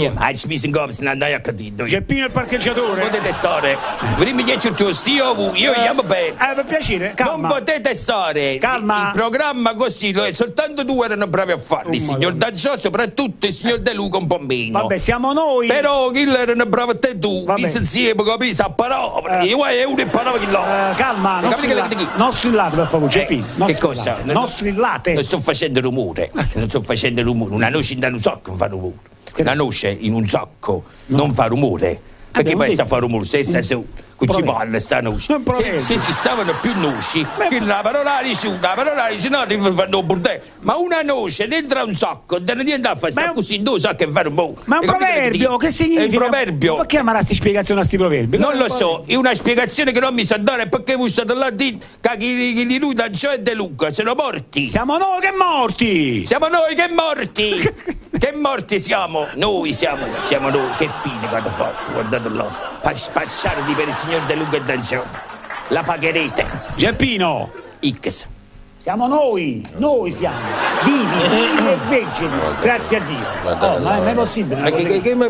Io aggio miso 'ncopp se n'andaje a capì. Geppino il parcheggiatore. Non potete stare. Dimmi chi è piuttosto, io, io chiamo bene. Eh, per piacere, calma. Non potete stare. Calma. Il programma così, lo- soltanto due erano bravi a farlo. Il signor D'Angiò soprattutto, il signor De Luca un po' meno. Vabbè, siamo noi. Però chi erano bravi te tu, Vabbè. visto insieme, capisci, a parola. Io è uno e parola chi l'ho. Eh, calma, non, Capite che strilla- le dico? non strillate per favore, Geppino. Non Che cosa? strillate. Non strillate. Non sto facendo rumore, non sto facendo rumore. Una noce in un sacco non fa rumore. Una noce in un sacco non fa rumore. Perché Abbiamo poi sta a detto. fare rumore? Se sta su, con ci Proverbo. parla sta noce. Un Se, proverbio. se si stavano più noci, che la parola dice una, la parola dice no, ti fanno un bordello. Ma una noce dentro a un sacco, non è niente a fare, Ma è sta un- così in due sacchi e fare un po'. Ma è un proverbio, che significa? È un proverbio. Perché amarà questa spiegazione a questi proverbi? Non lo so, è una spiegazione che non mi sa dare perché voi state là a dire che chi, chi li lui D'Angiò e De Luca sono morti. Siamo noi che morti! Siamo noi che morti! che morti siamo? Noi siamo, siamo noi. Che fine che avete fatto? Guardate là. Pa- spacciarvi per il signor De Luca e D'Angiò. La pagherete. Geppino! X. Siamo noi, noi siamo vivi, vivi e vegeti, grazie a Dio. Oh, ma è mai possibile? una Ma che, cosa che, che mi